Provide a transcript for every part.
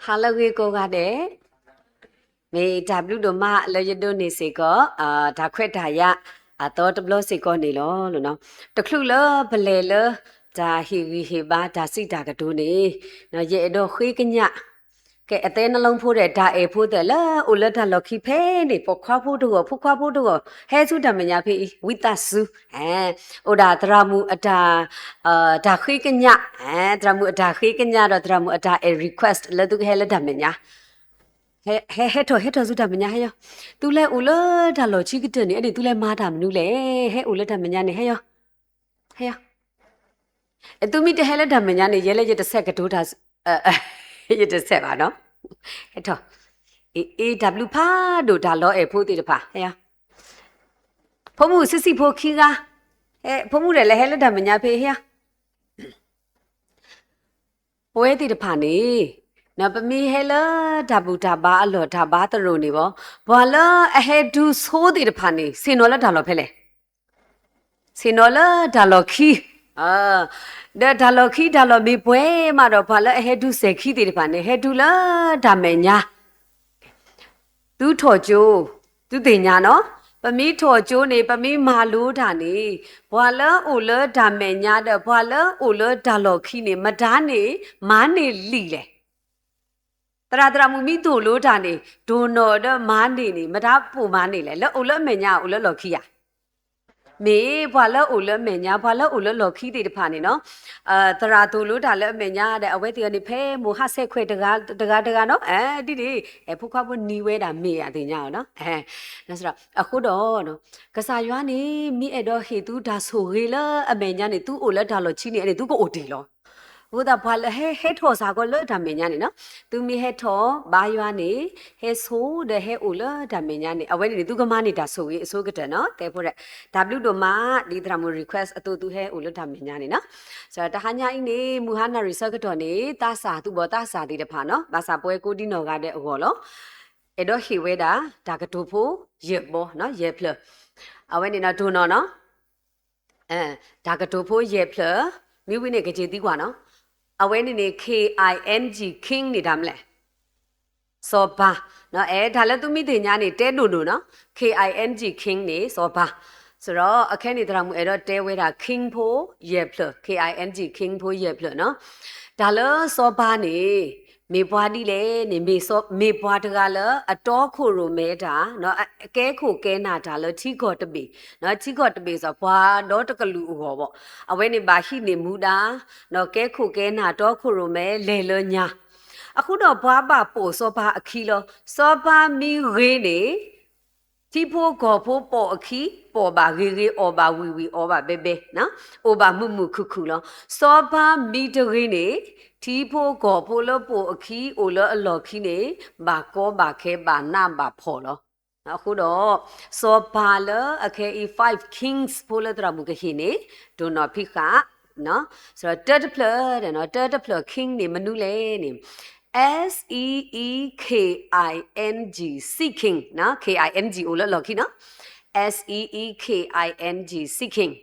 ဟါလၢအဂ့ၤကိးဂၤဒဲး, မ့ၢ်တၢ်ဘျုးဒိၣ်မးလၢယဒိးန့ၢ်စ့ၢ်ကီး တၢ်ခွဲးတၢ်ယာ်အသီတဘျီစ့ၢ်ကီးန့ၣ်လီၤ. တချုးလၢပလဲၤလၢ တၢ်ဟ့ၣ်ဂံၢ်ဟ့ၣ်ဘါတၢ်စံးတၢ်ကတိၤန့ၣ်, ယအဲၣ်ဒိးဃ့ကညး ကဲအသဲနလီဖိဒီး တၢ်အဲၣ်ဖိသ့ၣ်လၢအိၣ်လၢတၢ်လီၢ်ခံဖဲန့ၣ် ပိာ်ခွါဖိတဂီၢ် ဖိခွါဖိတဂီၢ် ဟဲဆူတၢ်မဲာ်ညါဖဲအံၤ ဝံသးစူၤ အိၣ်ဒၣ်သရၣ်မုၣ်အတၢ် တၢ်ဃ့ကညး, သရၣ်မုၣ်အတၢ်ဃ့ကညးဒီးသရၣ်မုၣ်အတၢ်အဲၣ် request လၢသုကဟဲလၢတၢ်မဲာ်ညါ, ဟဲ ဟဲထီၣ် ဟဲထီၣ်ဆူတၢ်မဲာ်ညါ ဟဲယီၤ, သုလဲၤအိၣ်လၢတၢ်လီၢ်ခံကတၢၢ်န့ၣ် အဲန့ၣ်သုလဲၤမၤတၢ်မနုၤလဲၣ်, ဟဲအိၣ်လၢတၢ်မဲာ်ညါန့ၣ် ဟဲယီၤ, ဟဲယီၤ, သုမ့ၢ်တဟဲလၢတၢ်မဲာ်ညါန့ၣ် ယဲလၢယတဆဲးကတိၤတၢ်, ယတဆဲးဘၣ်နီၤ, ဟဲထီၣ်, အ့ အ့ တၢ်ဘျုးဖးဒိၣ်တၢ်လီၤအဲၣ်ဖိသ့ၣ်တဖၣ် ဟဲယီၤ, ဖိမုၣ်ဆံးဆံးဖိခံဂၤ, ဖိမုၣ်ဒီးလဲၤဟဲလၢတၢ်မဲာ်ညါဖဲ ဟဲယီၤ ပဝဲသ့ၣ်တဖၣ်န့ၣ်, ပမ့ၢ်ဟဲလၢတၢ်ဘူၣ်တၢ်ဘါအလီၢ်တၢ်ဘါသရိာ်န့ၣ်ဘၣ်, ပှၤလၢအဟဲဒုးဆိသ့ၣ်တဖၣ်န့ၣ် ဆ့ၣ်နီၤလၢတၢ်လီၢ်ဖဲလဲၣ်, ဆ့ၣ်နီၤလၢတၢ်လီၢ်ခံ, ဒီးတၢ်လီၢ်ခံတၢ်လီၢ်မ့ၢ်ပှဲၤမးဒီး ပှၤလၢအဟဲဒုးစဲၤခံသ့ၣ်တဖၣ်န့ၣ် ဟဲဒုးလၢတၢ်မဲာ်ညါ သုထီၣ်ကၠိ, သုသ့ၣ်ညါနီၤ, ပမ့ၢ်ထီၣ်ကၠိန့ၣ် ပမ့ၢ်မၤလိတၢ်န့ၣ်, ပှၤလၢအိၣ်လၢတၢ်မဲာ်ညါဒီး ပှၤလၢအိၣ်လၢတၢ်လီၢ်ခံန့ၣ် မတၤန့ၣ် မၤန့ၢ်လံာ်လဲၣ်. သရၣ်သရၣ်မုၣ်မ့ၢ်သိၣ်လိတၢ်န့ၣ် ဒိၣ်နီၢ်ဒီးမၤန့ၢ်န့ၣ် မတၤပိာ်မၤန့ၢ်လဲၣ်, လၢအိၣ်လၢအမဲာ်ညါ အိၣ်လၢလီၢ်ခံဧါ. မ့ၢ်ပှၤလၢအိၣ်လၢအမဲာ်ညါ ပှၤလၢအိၣ်လၢလီၢ်ခံသ့ၣ်တဖၣ်န့ၣ်နီၤ, သရၣ်သိၣ်လိတၢ်လၢအမဲာ်ညါဒီး အဝဲသ့ၣ်အံၤန့ၣ် ဖဲမိၢ်ဟးဆဲးခွဲးတဂၤတဂၤတဂၤနီၤ, ဒ်န့ၣ် ဖိခွါဖိနံၤဝဲဒၣ်မ့ၢ်အသ့ၣ်ညါအီၤနီၤ, အဃိဒီး ကစၢ်ယွၤန့ၣ် မ့ၢ်အဲၣ်ဒိးဟ့ၣ်သုတၢ်ဆိၣ်ဂ့ၤလၢအမဲာ်ညါန့ၣ် သုအိၣ်လၢတၢ်လီၢ်ခံန့ၣ် အဲန့ၣ် သုကအိၣ်တ့ၢ်လီၤ. အဃိသတး ပှၤလၢဟဲ ဟဲထီၣ်စ့ၢ်ကီးလၢတၢ်မဲာ်ညါန့ၣ်နီၤ, သုမ့ၢ်ဟဲထီၣ်ဘါယွၤန့ၣ် ဟဲဆိဒီးဟဲအိၣ်လၢတၢ်မဲာ်ညါန့ၣ် အဝဲန့ၣ်န့ၣ် သုကမၤန့ၢ်တၢ်ဆိၣ်ဂ့ၤအဆိကတၢၢ်နီၤ, တဲဖိဒီး တၢ်ဘျုးဒိၣ်မး ဒ်သရၣ်မုၣ် request အသိး သုဟဲအိၣ်လၢတၢ်မဲာ်ညါန့ၣ်နီၤ, တဟါညါအံၤန့ၣ် မုၢ်ဟါနၣ်ရံၣ်ဆၢကတီၢ်န့ၣ် သးစၢ် သူၣ်ဘီၣ်သးစၢ်သ့ၣ်တဖၣ်နီၤ, ဘၣ်ဆၣ်ပဝဲကိးဒံနီၢ်ဂၤဒဲးအဂီၢ်လီၤ. အဲၣ်ဒိးဟ့ၣ်ဝဲဒၣ် တၢ်ကတိၤဖိယဲၢ်ဘီနီၤ, ယဲၢ်ဖျၢၣ်, အဝဲန့ၣ်နီၤ တိၢ်နီၣ်နီၤ တၢ်ကတိၤဖိယဲၢ်ဖျၢၣ်, မ့ၢ်ဝံၤန့ၣ် ကက့ၤသံကွၢ်နီၤ, အဝဲန့ၣ်န့ၣ် K I N G King န့ၣ်တၢ်မနုၤလဲၣ်, စီၤပၤ, အဲ တၢ်လၢသုမ့ၢ်သ့ၣ်ညါန့ၣ် တဲဒိၣ်ဒိၣ်နီၤ, K I N G King န့ၣ် စီၤပၤ, ဆိုတော့ အခဲန့ၣ် သရၣ်မုၣ်အဲၣ်ဒိးတဲဝဲဒၣ် King ဖိယဲၢ်ဖျၢၣ်, K I N G King ဖိယဲၢ်ဖျၢၣ်နီၤ, တၢ်လၢစီၤပၤန့ၣ် မ့ၢ်ပှၤဒ်လဲၣ်န့ၣ် မ့ၢ်စီၤ မ့ၢ်ပှၤတဂၤလၢအတီခိၣ်ရိၣ်မဲတၢ် ကဲခိၣ်ကဲနၢ်တၢ်လၢထံကီၢ်တဘ့ၣ်, ထံကီၢ်တဘ့ၣ်စ့ၢ် ပှၤဒီတကလုာ်အဂီၢ်ဘၣ်, အဝဲန့ၣ်ဘၣ်ဟံးန့ၢ်မူဒါ ကဲခိၣ်ကဲနၢ်တီခိၣ်ရိၣ်မဲလဲၤလၢညါ, အဃိဒီးပှၤဘၣ်ပိာ်စီၤပၤအခံလီၤ. စီၤပၤမ့ၢ်ဂ့ၤန့ၣ် ထံဖိကီၢ်ဖိပိာ်အခံ, ပိာ်ဘၣ်ဂ့ၤဂ့ၤ, အီၣ်ဘၣ်ဝံၣ်ဝံၣ်, အီၣ်ဘၣ်ဘဲဘဲ, အိၣ်ဘၣ်မုာ်မုာ်ခုၣ်ခုၣ်လီၤ. စီၤပၤမ့ၢ်တဂ့ၤန့ၣ် ထံဖိကီၢ်ဖိလၢပိာ်အခံ အိၣ်လၢအလီၢ်ခံန့ၣ် ဘၣ်ကီဘၣ်ခဲ ဘၣ်နးဘၣ်ဖှီၣ်လီၤ. အဃိဒီး စီၤပၤလၢအခဲအံၤ five Kings ဖိလၢသရၣ်မုၣ်ကဟ့ၣ်န့ၣ် ဒိၣ်နီၢ်ဖံးဃာ်, တၢတဖျၢၣ်, တၢတဖျၢၣ် King န့ၣ် မနုၤလဲၣ်န့ၣ် S E E K I N G, Seeking, K I N G အိၣ်လၢလီၢ်ခံနီၤ, S E E K I N G, Seeking,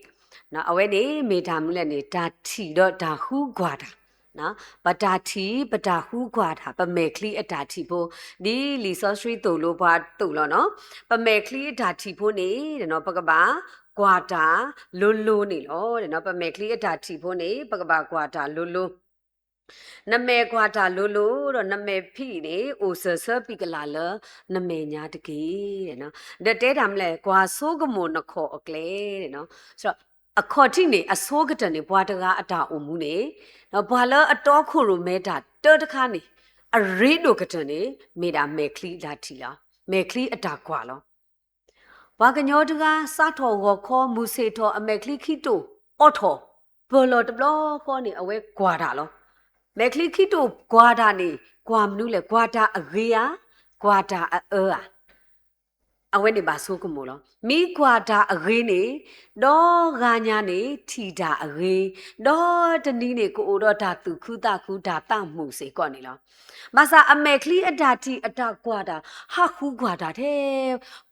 အဝဲန့ၣ် မ့ၢ်တၢ်မနုၤလဲၣ်န့ၣ် တၢ်ထံၣ်ဒီးတၢ်ဃုကွၢ်တၢ် ပတၢ်ထံၣ် ပတၢ်ဃုကွၢ်တၢ် ပမဲာ်ချံအတၢ်ထံၣ်ဖိ, ဒ်လံာ်စီဆှံသိၣ်လိပှၤသိးလီၤနီၤ, ပမဲာ်ချံအတၢ်ထံၣ်ဖိန့ၣ် ပကဘၣ်ကွၢ်တၢ်လိၤလိၤန့ၣ်လီၤ. ပမဲာ်ချံအတၢ်ထံၣ်ဖိန့ၣ် ပကဘၣ်ကွၢ်တၢ်လိၤလိၤ, နမဲာ်ကွၢ်တၢ်လိၤလိၤဒီး နမဲာ်ဖံးန့ၣ် အိၣ်စၢၤဆၢပံးကလၢ်လၢနမဲာ်ညါတက့ၢ်. ဒီးတဲတၢ်မနုၤလဲၣ် ကွၢ်ဆိကမိၣ်နခီၣ်အကျဲန့ၣ်နီၤ, အခီၣ်ထံးန့ၣ် အဆိကတၢၢ်န့ၣ် ပှၤတဂၤအတၢ်အိၣ်မူန့ၣ်, ပှၤလၢအတီခိၣ်ရိၣ်မဲတၢ်တၢတခါန့ၣ် အရ့ဒိၣ်ကတၢၢ်န့ၣ် မ့ၢ်ဒၣ်မဲာ်ချံအတၢ်ထံၣ်လီၤ, မဲာ်ချံအတၢ်ကွၢ်လီၤ. ပှၤကညီတဂၤ စးထီၣ်ဂီၤခီ မုၢ်ဆ့ၣ်ထီၣ် အမဲာ်ချံခံတိာ်အိးထီၣ်, ပၢၢ်လီၤတဘျီဃီန့ၣ် အဝဲကွၢ်တၢ်လီၤ. မဲာ်ချံခံတိာ်ကွၢ်တၢ်န့ၣ် ကွၢ်မနုၤလဲၣ်, ကွၢ်တၢ်အဂ့ၤဧါ, ကွၢ်တၢ်အအၢဧါ. အဝဲန့ၣ်ဘၣ်ဆိကမိၣ်လီၤ. မ့ၢ်ကွၢ်တၢ်အဂ့ၤန့ၣ် ဒီဂၤညါန့ၣ် ထံၣ်တၢ်အဂ့ၤ, ဒီတနံၤန့ၣ် ကအိၣ်ဒီးတၢ်သူၣ်ခုသးခု တၢ်သးမုာ်စ့ၢ်ကီးန့ၣ်လီၤ. ဘၣ်ဆၣ်အမဲာ်ချံအတၢ်ထံၣ်အတၢ်ကွၢ်တၢ် ဟးဃုကွၢ်တၢ်ထဲ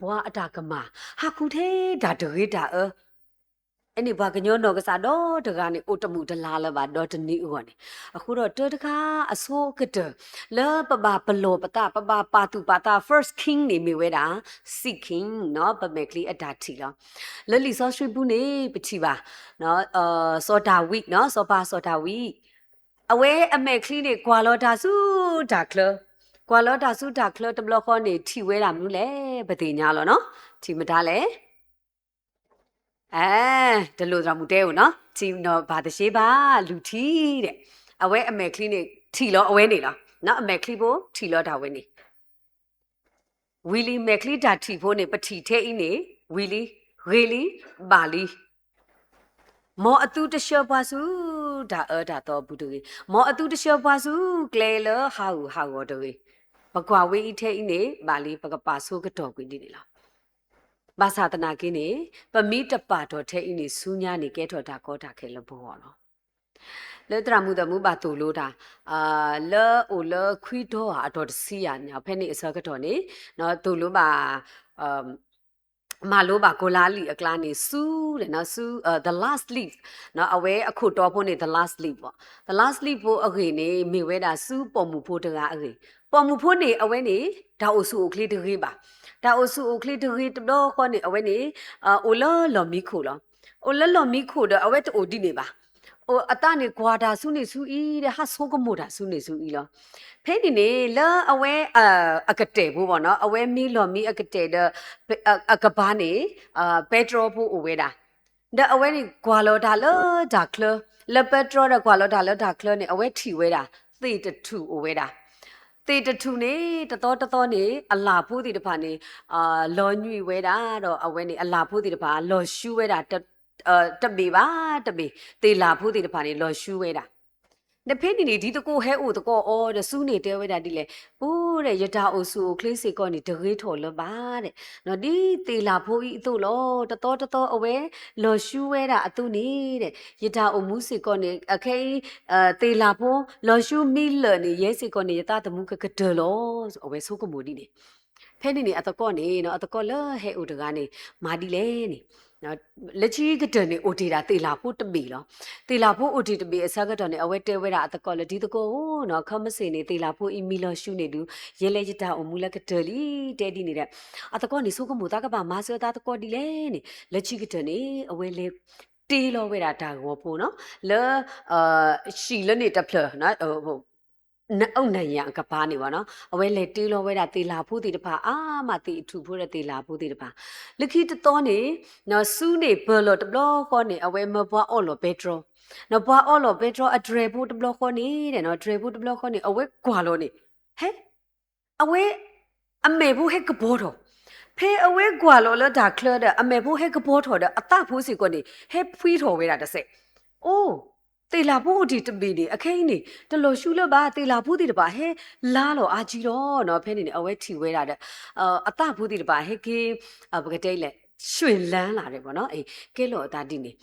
ပှၤအတၢ်ကမၣ်, ဟးဃုထဲတၢ်တဂ့ၤတၢ်အၢ အဲန့ၣ်ပှၤကညီနီၢ်ကစၢ်ဒီတဂၤန့ၣ် အိၣ်တမုာ်တလၤလၢၤဘၣ် ဒီးတနံၤအဂီၢ်န့ၣ်. အဃိဒီးတၢ်တခါအဆိကတၢၢ် လၢပဘၣ်ပလီၢ်ပသး ပဘၣ်ပာ်သူၣ်ပာ်သး First King န့ၣ်မ့ၢ်ဝဲဒၣ် Seed King နီၤ, ပမဲာ်ချံအတၢ်ထံၣ်လီၤ. လၢလံာ်စီဆှံပူၤန့ၣ် ပထံၣ်ဘၣ် စီၤဒၤဝံးနီၤ, စီၤပၤစီၤဒၤဝံး အဝဲအမဲာ်ချံန့ၣ် ကွၢ်လီၤတၢ်ဆူတၢ်ချၢ, ကွၢ်လီၤတၢ်ဆူတၢ်ချၢတဘျီဃီန့ၣ် ထံၣ်ဝဲဒၣ်မနုၤလဲၣ် ပသ့ၣ်ညါလီၤနီၤ, ထံၣ်မတၤလဲၣ်. အဲ တလိၣ်သရၣ်မုၣ်တဲအိၣ်နီၤ, ထံၣ်နီၤဘၣ်တသ့ဘၣ် လူၤထံဒီး, အဝဲအမဲာ်ချံန့ၣ် ထံၣ်လီၤအဝဲန့ၣ်လီၤ, အမဲာ်ချံဖိထံၣ်လီၤတၢ်ဝဲန့ၣ် ဝံၤလံ မဲာ်ချံတၢ်ထံၣ်ဖိန့ၣ် ပထံၣ်ထဲအံၤန့ၣ် ဝံၤလံ, ဂ့ၤလံ, ဘၣ်လံ. မ်အသုတဆှၢပှၤဆူ တၢ်အၢတၢ်သီအပူၤတဂ့ၤ, မ်အသုတဆှၢပှၤဆူ ကျဲလၢဟးဂူာ်ဟးဂီၤတဂ့ၤ, ပကွၢ်ဝဲအံၤထဲအံၤန့ၣ် ဘၣ်လံ ပကပာ်ဆိကတီၢ်ကွံာ်ဒ်န့ၣ်လီၤ. ဘၣ်ဆၣ်သနာ်က့န့ၣ် ပမ့ၢ်တပာ်ထီၣ်ထဲအံၤန့ၣ် ဆူညါန့ၣ် ကဲထီၣ်တၢ်ကီတၢ်ခဲလၢပဂီၢ်လီၤ. လၢသရၣ်မုၣ်သးမုၣ်ဘၣ်သိၣ်လိတၢ် လၢအိၣ်လၢခွံတီၤဧါ အတီၤတဆံယၤန့ၣ် ဖဲန့ၣ်အဆၢကတီၢ်န့ၣ် သိၣ်လိဘၣ် မၤလိဘၣ်ကိၤလါလံာ်အကျါန့ၣ် ဆူ ဆူ The Last Leaf အဝဲအခိၣ်တီဖိန့ၣ် The Last Leaf ဘၣ်. The Last Leaf ဖိအဂ့ၢ်န့ၣ် မ့ၢ်ဝဲဒၣ်ဆူပိာ်မုၣ်ဖိတဂၤအဂ့ၢ်, ပိာ်မုၣ်ဖိန့ၣ် အဝဲန့ၣ် တၢ်အိၣ်ဆူၣ်အိၣ်ချ့တဂ့ၤဘၣ်. တၢ်အိၣ်ဆူၣ်အိၣ်ချ့တဂ့ၤတဘျီဃီန့ၣ် အဝဲန့ၣ် အိၣ်လၢလီၢ်မံခိၣ်လီၤ. အိၣ်လၢလီၢ်မံခိၣ်ဒီး အဝဲတအိၣ်ဒ်န့ၣ်ဘၣ်. အိၣ်အသးန့ၣ်ကွၢ်တၢ်ဆူန့ၣ်ဆူအံၤဒီး ဟးဆိကမိၣ်တၢ်ဆူန့ၣ်ဆူအံၤလီၤ. ဖဲန့ၣ်န့ၣ် လၢအဝဲ အကတၢၢ်ဖိဘၣ်နီၤ, အဝဲမ့ၢ်လီၢ်မံအကတၢၢ်ဒီး အကပၤန့ၣ် ပဲတြီဖိအိၣ်ဝဲဒၣ်. ဒီးအဝဲန့ၣ်ကွၢ်လီၤတၢ်လၢတၢ်ချၢ, လၢပဲတြီဒီးကွၢ်လီၤတၢ်လၢတၢ်ချၢန့ၣ် အဝဲထံၣ်ဝဲဒၣ် သ့ၣ်တထူၣ်အိၣ်ဝဲဒၣ်. သ့ၣ်တထူၣ်န့ၣ် တသီတသီန့ၣ် အလၣ်ဖိသ့ၣ်တဖၣ်န့ၣ် လီၤညွံးဝဲဒၣ်ဒီး အဝဲန့ၣ် အလၣ်ဖိသ့ၣ်တဖၣ် လီၤဆူဝဲဒၣ် တဘ့ၣ်ဘၣ်တဘ့ၣ်, သ့ၣ်လၣ်ဖိသ့ၣ်တဖၣ်န့ၣ် လီၤဆူဝဲဒၣ်. ဒီးဖဲန့ၣ်န့ၣ် ဒ်သကိးဟဲအိၣ်သကိးအီၤဒီး ဆူန့ၣ်တဲဝဲဒၣ်ဒ်လဲၣ်, အိၣ်ဒီး ယတၢ်အိၣ်ဆူၣ်အိၣ်ချ့စ့ၢ်ကီးန့ၣ် တဂ့ၤထီၣ်လၢၤဘၣ်ဒီး, ဒ်သ့ၣ်လၣ်ဖိအံၤအသိးလီၤ. တသီတသီအဝဲ လီၤဆူဝဲဒၣ်အသိးန့ၣ်ဒီး ယတၢ်အိၣ်မူစ့ၢ်ကီးန့ၣ် အခဲအံၤ သ့ၣ်လၣ်ဖိ လီၤဆူမံလၢာ်န့ၣ် ယဲစ့ၢ်ကီးန့ၣ် ယသးသမူကကတၢၢ်လီၤ. အဝဲဆိကမိၣ်ဒ်န့ၣ်. ဖဲန့ၣ်န့ၣ် အသကိးန့ၣ် အသကိးလၢဟဲအိၣ်တဂၤန့ၣ် မၤဒ်လဲၣ်န့ၣ် လၢခံကတၢၢ်န့ၣ် အိၣ်တ့ၢ်ဒၣ်သ့ၣ်လၣ်ဖိတဘ့ၣ်လီၤ. သ့ၣ်လၣ်ဖိအိၣ်တ့ၢ်တဘ့ၣ်အဆၢကတီၢ်န့ၣ် အဝဲတဲဝဲဒၣ်အသကိးလၢ ဒ်သကိးဧၢ, ခီမ့ၢ်စ့ၢ်န့ၣ် သ့ၣ်လၣ်ဖိအံၤမံလီၤဆူန့ၣ်ဒုး ယဲလၢယတၢ်အိၣ်မူလၢကတၢၢ်လံ တဲဒ်န့ၣ်ဒီး အသကိးန့ၣ်ဆိကမိၣ်သးကဘၣ်မၤစၢၤအသးသကိးဒ်လဲၣ်န့ၣ် လၢခံကတၢၢ်န့ၣ် အဝဲလဲၤတ့လီၤဝဲဒၣ်တၢ်ဂီၤဖိနီၤ လၢ ဟံၣ်လၢန့ၣ်တဖျၢၣ် နအုၣ်နယၣ်အကပၤန့ၣ်ဘၣ်နီၤ အဝဲလဲၤတ့လီၤဝဲဒၣ်သ့ၣ်လၣ်ဖိသ့ၣ်တဖၣ် အါမးသ့ၣ်အထူၣ်ဖိဒီးသ့ၣ်လၣ်ဖိသ့ၣ်တဖၣ် လၢခံတသီန့ၣ် ဆူန့ၣ်ပၢၢ်လီၢ်တဘျီဃီန့ၣ် အဝဲမၢပှၤအီၣ်လီၤပဲတြီ ပှၤအီၣ်လီၤပဲတြီအတြဲၤဖိတဘျီဃီန့ၣ် တြဲၤဖိတဘျီဃီန့ၣ် အဝဲကွၢ်လီၤန့ၣ် ဟဲ အဝဲ အမဲာ်ဖိဟဲကပီၤထီၣ်, ဖဲအဝဲကွၢ်လီၤလၢတၢ်ချၢဒီး အမဲာ်ဖိဟဲကပီၤထီၣ်ဒီး အသးဖိစ့ၢ်ကီးန့ၣ် ဟဲဖှံထီၣ်ဝဲဒၣ်တစဲး, အိၣ် သ့ၣ်လၣ်ဖိအိၣ်တ့ၢ်တဘ့ၣ်န့ၣ် အခဲအံၤန့ၣ် တလီၤဆူလၢၤဘၣ် သ့ၣ်လၣ်ဖိသ့ၣ်တဖၣ်ဟဲလါလီၤအါကံလီၤနီၤ ဖဲန့ၣ်န့ၣ် အဝဲထံၣ်ဝဲဒၣ်ဒီး အသးဖိသ့ၣ်တဖၣ်ဟဲက့ၤ ပကတဲလဲၣ် ရွှင်လန်းလာတယ်ပေါ့နော် ကဲလီၤအသးဒ်န့ၣ်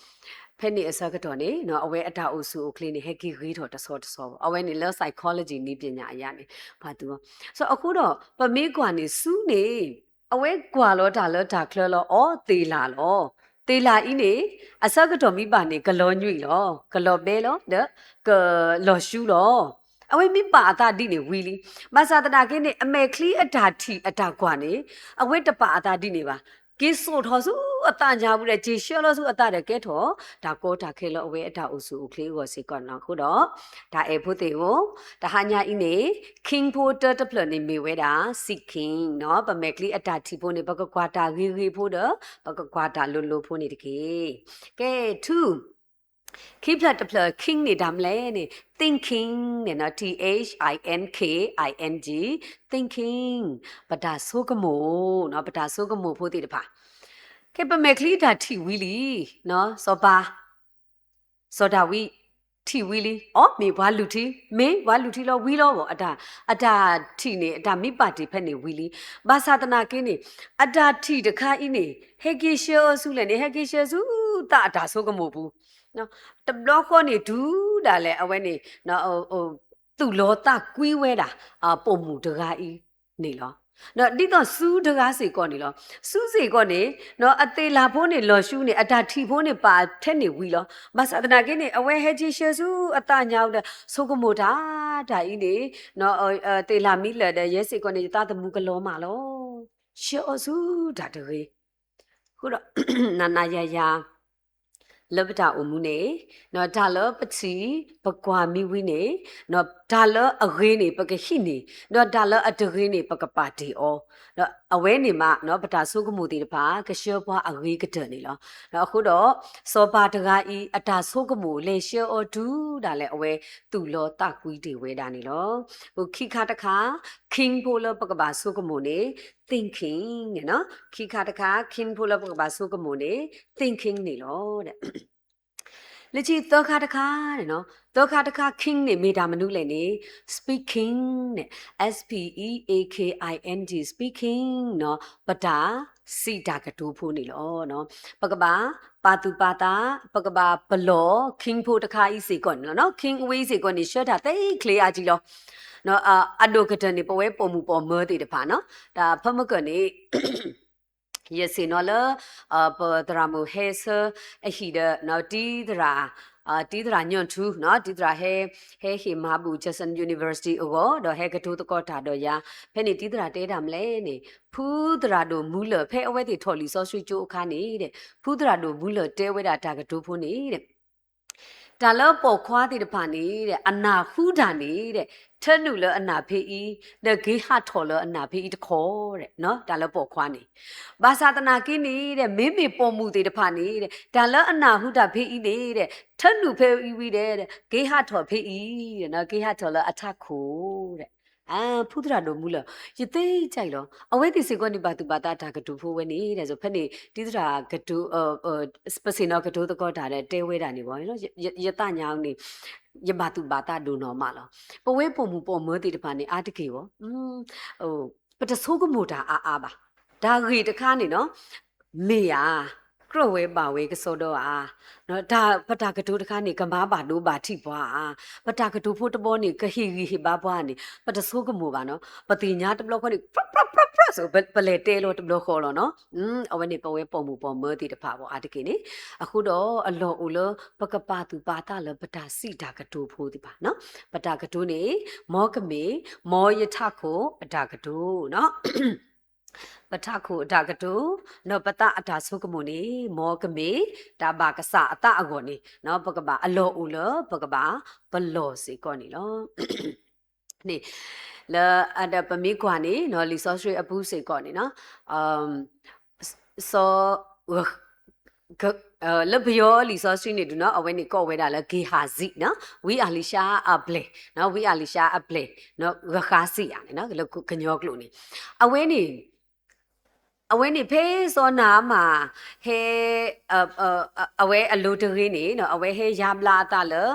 ဖဲန့ၣ်အဆၢကတီၢ်န့ၣ် အဝဲအတၢ်အိၣ်ဆူၣ်အိၣ်ချ့န့ၣ် ဟဲက့ၤဂ့ၤထီၣ်တဆီတဆီဘၣ် အဝဲန့ၣ်လၢ psychology နည်းပညာအရန့ၣ် ပှၤသူအီၤ so အဃိဒီး ပမ့ၢ်ကွၢ်န့ၣ် ဆူန့ၣ် အဝဲကွၢ်လီၤတၢ်လၢတၢ်ချၢလီၤ အီ သ့ၣ်လၣ်လီၤ သ့ၣ်လၣ်အံၤန့ၣ် အဆၢကတီၢ်မ့ၢ်ဘၣ်န့ၣ် ကလီၤညွံးလီၤ ကလီၤဘဲလီၤ ဒီး ကလီၤဆူလီၤ အဝဲမ့ၢ်ပာ်အသးဒ်န့ၣ်ဝံၤလံ ဘၣ်ဆၣ်သနာ်က့န့ၣ် အမဲာ်ချံအတၢ်ထံၣ်အတၢ်ကွၢ်န့ၣ် အဝဲတပာ်အသးဒ်န့ၣ်ဘၣ် က့ၤစိာ်ထီၣ်ဆူအသးညါပူၤဒီး က့ၤဆှၢလီၤဆူအသးဒီးကဲထီၣ် တၢ်ကီတၢ်ခဲလၢအဝဲအတၢ်အိၣ်ဆူၣ်အိၣ်ချ့အဂီၢ်စ့ၢ်ကီးနီၤ အဃိဒီး တၢ်အဲၣ်ဖိသ့ၣ်ဧၢ တဟါညါအံၤန့ၣ် king ဖိတၢတဖျၢၣ်န့ၣ်မ့ၢ်ဝဲဒၣ် seed king နီၤ ပမဲာ်ချံအတၢ်ထံၣ်ဖိန့ၣ် ပကကွၢ်တၢ်ဂ့ၤဂ့ၤဖိဒီး ပကကွၢ်တၢ်လိၤလိၤဖိန့ၣ်တက့ၢ် ကဲ two ခံဖျၢၣ်တဖျၢၣ် king န့ၣ်တၢ်မနုၤလဲၣ်န့ၣ် thinking န့ၣ်နီၤ T H I N K I N G thinking ပတၢ်ဆိကမိၣ်နီၤ ပတၢ်ဆိကမိၣ်ဖိသ့ၣ်တဖၣ် ကဲ ပမဲာ်ချံတၢ်ထံၣ်ဝံၤလံ စီၤပၤ စီၤဒၤဝံး ထံၣ်ဝံၤလံ အိ မ့ၢ်ပှၤလူၤထံ မ့ၢ်ပှၤလူၤထံလီၤဝံၤလီၤဘၣ် အတၢ် အတၢ်ထံၣ်န့ၣ် အတၢ်မ့ၢ်ပာ်တ့ၢ်ဖဲန့ၣ်ဝံၤလံ ဘၣ်ဆၣ်သနာ်က့န့ၣ် အတၢ်ထံၣ်တခါအံၤန့ၣ် ဟဲက့ၤဆှၢအီၤဆူလဲၣ်န့ၣ် ဟဲက့ၤဆှၢဆူသးအတၢ်ဆိကမိၣ်ပူၤ တဘျီဃီန့ၣ် တုၤဒၣ်လဲာ်အဝဲန့ၣ် သူၣ်လီၤသးကွံဝဲဒၣ် ပိာ်မုၣ်တဂၤအံၤန့ၣ်လီၤ. ဒီးဒ်သိးစုတဂၤစ့ၢ်ကီးန့ၣ်လီၤ. စုစ့ၢ်ကီးန့ၣ် အသ့ၣ်လၣ်ဖိန့ၣ်လီၤဆူန့ၣ် အတၢ်ထံၣ်ဖိန့ၣ်ပာ်ထဲန့ၣ်ဝံၤလီၤ. ဘၣ်ဆၣ်သနာ်က့န့ၣ် အဝဲဟဲက့ၤဆှၢဆူအသးညါဒီး ဆိကမိၣ်တၢ် တၢ်အံၤန့ၣ် သ့ၣ်လၣ်မ့ၢ်လၢာ်ဒီး ယဲစ့ၢ်ကီးန့ၣ် ယသးသမူကလီၤမၢ်လီၤ. ဆှၢအီၤဆူတၢ်တဂ့ၤ အဃိဒီး နၤနၤယၤယၤ လၢပတၢ်အိၣ်မူန့ၣ် တၢ်လၢပထံၣ်ပကွၢ်မံဝံၤန့ၣ် တၢ်လၢအဂ့ၤန့ၣ် ပကဟံးန့ၢ်, ဒီးတၢ်လၢအတဂ့ၤန့ၣ် ပကပာ်တ့ၢ်အီၤ, ဒီးအဝဲန့ၣ်မး ပတၢ်ဆိကမိၣ်သ့ၣ်တဖၣ် ကဆှၢပှၤအဂ့ၤကတၢၢ်န့ၣ်လီၤ. အဃိဒီး စီၤပၤတဂၤအံၤ အတၢ်ဆိကမိၣ်လဲၤဆှၢအီၤတုၤဒၣ်လဲာ် အဝဲသူၣ်လီၤသးကွံတ့ၢ်ဝဲဒၣ်န့ၣ်လီၤ. အိၣ်ခံခါတခါ king ဖိလၢပကဘၣ်ဆိကမိၣ်န့ၣ် thinking န့ၣ်လီၤ. ခံခါတခါ king ဖိလၢပကဘၣ်ဆိကမိၣ်န့ၣ် thinking န့ၣ်လီၤ. လၢခံသၢခါတခါန့ၣ်လီၤ, သၢခါတခါ king န့ၣ် မ့ၢ်တၢ်မနုၤလဲၣ်န့ၣ် speaking န့ၣ်, S P E A K I N G, speaking န့ၣ် ပတၢ်စံးတၢ်ကတိၤဖိန့ၣ်လီၤ. ပကဘၣ်ပာ်သူၣ်ပာ်သး, ပကဘၣ်ပလီၢ် king ဖိတခါအံၤစ့ၢ်ကီးန့ၣ်လီၤ. king အဝဲစ့ၢ်ကီးန့ၣ် ဆှၢတၢ်သ့ချ့အါကံလီၤ. အဒိၣ်ကတၢၢ်န့ၣ် ပဝဲပိာ်မုၣ်ပိာ်မၢၤသ့ၣ်တဖၣ်န့ၣ်, တၢ်ဖၢမုၢ်ကၢၢ်န့ၣ် ယဆ့ၣ်နီၤလၢ ပသရၣ်မုၣ်ဟဲဆၢအဟံၣ်ဒီး တံသရၣ်, တံသရၣ်ညိၣ်ထူ, တံသရၣ်ဟဲ, ဟဲဟ့ၣ်မၤဘူၣ် Jackson University အဂီၢ် ဒီးဟဲကတိၤသကိးတၢ်ဒီးယၤ, ဖဲန့ၣ်တံသရၣ်တဲတၢ်မနုၤလဲၣ်န့ၣ်, ဖုသရၣ်ဒိၣ်မူလၢာ် ဖဲအဝဲသ့ၣ်ထီၣ်လံာ်စီဆှံကၠိအခါန့ၣ်ဒီး ဖုသရၣ်ဒိၣ်မူလၢာ်တဲဝဲဒၣ်တၢ်ကတိၤဖိန့ၣ်ဒီး တၢ်လၢပိာ်ခွါသ့ၣ်တဖၣ်န့ၣ်ဒီး အနၢ်ဟူတၢ်န့ၣ်ဒီး ထၢနုာ်လၢအနၢ်ဖဲအံၤ, ဒီးက့ၤဟးထီၣ်လၢအနၢ်ဖဲအံၤတခီဒီး တၢ်လၢပိာ်ခွါန့ၣ်. ဘၣ်ဆၣ်သနာ်က့န့ၣ်ဒီး မ့မ့ၢ်ပိာ်မုၣ်သ့ၣ်တဖၣ်န့ၣ်ဒီး တၢ်လၢအနၢ်ဟူတၢ်ဖဲအံၤန့ၣ်ဒီး ထၢနုာ်ဖဲအံၤဝံၤဒီး က့ၤဟးထီၣ်ဖဲအံၤ, က့ၤဟးထီၣ်လၢအထးခိၣ်ဒီး ဖုသရၣ်ဒိၣ်မူလၢာ်, ယသ့ၣ်ညါအံၤလီၤ. အဝဲသ့ၣ်စ့ၢ်ကီးန့ၣ် ဘၣ်သူၣ်ဘၣ်သးတၢ်ကတိၤဖိဝဲန့ၣ်ဒီး ဖဲန့ၣ် တံသရၣ်ကတိၤ, ပဆ့ၣ်နီၤကတိၤသကိးတၢ်ဒီးတဲဝဲဒၣ်န့ၣ်ဘၣ်, ယသ့ၣ်ညါန့ၣ် ယဘၣ်သူၣ်ဘၣ်သးဒိၣ်နီၢ်မးလီၤ. ပဝဲပိာ်မုၣ်ပိာ်မၢၤသ့ၣ်တဖၣ်န့ၣ် အါတက့ၢ်ဘၣ် ပတဆိကမိၣ်တၢ်အါအါဘၣ်. တၢ်ဂ့ၢ်တခါန့ၣ်လီၤ, မ့ၢ်ဧါ, ကြၢးဝဲဘၣ်ဝဲကစီဒီဧါ, ပတၢ်ကတိၤတခါန့ၣ် ကမၤဘၣ်ဒိဘၣ်ထံးပှၤဧါ, ပတၢ်ကတိၤဖိတဘီန့ၣ် ကဟ့ၣ်ဂံၢ်ဟ့ၣ်ဘါပှၤန့ၣ် ပတဆိကမိၣ်ဘၣ်န့ၣ်, ပသ့ၣ်ညါတဘျီဃီန့ၣ် ပြၢပြၢပြၢပြၢ ပလဲၤတဲလီၤတဘျီဃီလီၤန့ၣ်. အဝဲန့ၣ် ပဝဲပိာ်မုၣ်ပိာ်မၢၤသ့ၣ်တဖၣ်ဘၣ်အါတက့ၢ်န့ၣ်, အဃိဒီးအလီၢ်အိၣ်လၢ ပကပာ်သူၣ်ပာ်သးလၢပတၢ်စံးတၢ်ကတိၤဖိသ့ၣ်တဖၣ်, ပတၢ်ကတိၤန့ၣ် မ်ကမ့ၢ် မ်ယထးခိၣ်အတၢ်ကတိၤ ပထးခိၣ်အတၢ်ကတိၤ, ဒီးပသးအတၢ်ဆိကမိၣ်န့ၣ် မ်ကမ့ၢ်တၢ်ဘၣ်ကစၢ်အသးအဂီၢ်န့ၣ် ပကဘၣ်အလီၢ်အိၣ်လၢ ပကဘၣ်ပလီၢ်စ့ၢ်ကီးန့ၣ်လီၤ. န့ၣ်, လၢ ဒီးပမ့ၢ်ကွၢ်န့ၣ် လံာ်စီဆှံအပူၤစ့ၢ်ကီးန့ၣ် စီၤ လၢပယီၤလံာ်စီဆှံန့ၣ်ဒုး အဝဲန့ၣ်ကိးဝဲဒၣ်လၢ Gehazi န့ၣ်, we are Elisha အပျဲၢ်, we are Elisha အပျဲၢ်, ဂဃါစံးယၤန့ၣ် လၢကညီကျိာ်န့ၣ်, အဝဲန့ၣ် အဝဲန့ၣ်ဖဲစီၤနၤအမၣ် ဟဲ အဝဲအလိၤတဂ့ၤန့ၣ် အဝဲဟဲယါဘျါအသးလၢ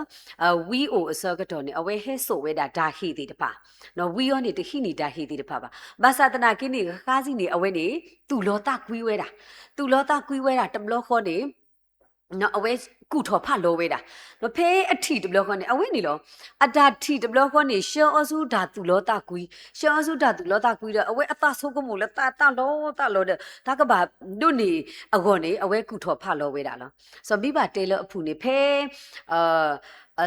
ဝံအိၣ်အဆၢကတီၢ်န့ၣ် အဝဲဟဲစိာ်ဝဲဒၣ်တၢ်ဟ့ၣ်သ့ၣ်တဖၣ်, ဝံအံၤန့ၣ်တဟံးန့ၢ်တၢ်ဟ့ၣ်သ့ၣ်တဖၣ်ဘၣ်. ဘၣ်ဆၣ်သနာ်က့န့ၣ် ဂဃါစံးန့ၣ် အဝဲန့ၣ် သူၣ်လီၤသးကွံဝဲဒၣ်, သူၣ်လီၤသးကွံဝဲဒၣ်တဘျီဃီန့ၣ် အဝဲကူၣ်ထီၣ်ဖးလီၤဝဲဒၣ်, ဖဲအထံၣ်တဘျီဃီန့ၣ် အဝဲန့ၣ်လီၤ. အတၢ်ထံၣ်တဘျီဃီန့ၣ် ဆှၢအီၤဆူတၢ်သူၣ်လီၤသးကွံ, ဆှၢအီၤဆူတၢ်သူၣ်လီၤသးကွံဒီး အဝဲအသးဆိကမိၣ်လၢသးသးလီၤသးလီၤဒီး တၢ်ကဘၣ်ဒိးန့ၢ်အဂီၢ်န့ၣ် အဝဲကူၣ်ထီၣ်ဖးလီၤဝဲဒၣ်လီၤ. စီၤဘံးဘၣ်တဲလၢအပူၤန့ၣ် ဖဲ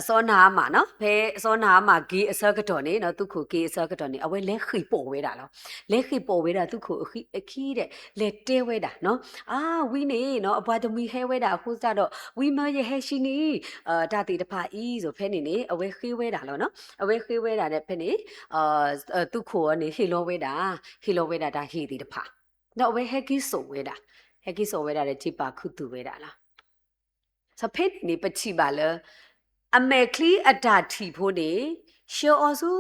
စီၤနၤအမၣ်န့ၣ်, ဖဲစီၤနၤအမၣ်က့ၤအဆၢကတီၢ်န့ၣ် သူခိၣ်က့ၤအဆၢကတီၢ်န့ၣ် အဝဲလဲၤဃ့ၢ်ပိာ်ဝဲဒၣ်လီၤ. လဲၤဃ့ၢ်ပိာ်ဝဲဒၣ်သူခိၣ်အခံဒီး လဲၤတဲဝဲဒၣ်, အါ ဝံန့ၣ် အပှၤတမှံၤဟဲဝဲဒၣ်အဃိသတးဒီး ဝံမၢယဟဲဆံနံၣ် တၢ်သ့ၣ်တဖၣ်အံၤ စီၤဖဲန့ၣ်န့ၣ် အဝဲဃ့ဝဲဒၣ်လီၤ. အဝဲဃ့ဝဲဒၣ်ဒီးဖဲန့ၣ် သူခိၣ်အံၤန့ၣ် ဟ့ၣ်လီၤဝဲဒၣ်, ဟ့ၣ်လီၤဝဲဒၣ်တၢ်ဟ့ၣ်သ့ၣ်တဖၣ်, ဒီးအဝဲဟဲက့ၤစိာ်ဝဲဒၣ်, ဟဲက့ၤစိာ်ဝဲဒၣ်ဒီး ထံၣ်ပာ်ခူသူၣ်ဝဲဒၣ်လီၤ. စီၤဖဲန့ၣ်န့ၣ် ပထံၣ်ဘၣ်လၢ အမဲာ်ချံအတၢ်ထံၣ်ဖိန့ၣ် ဆှၢအီၤဆူ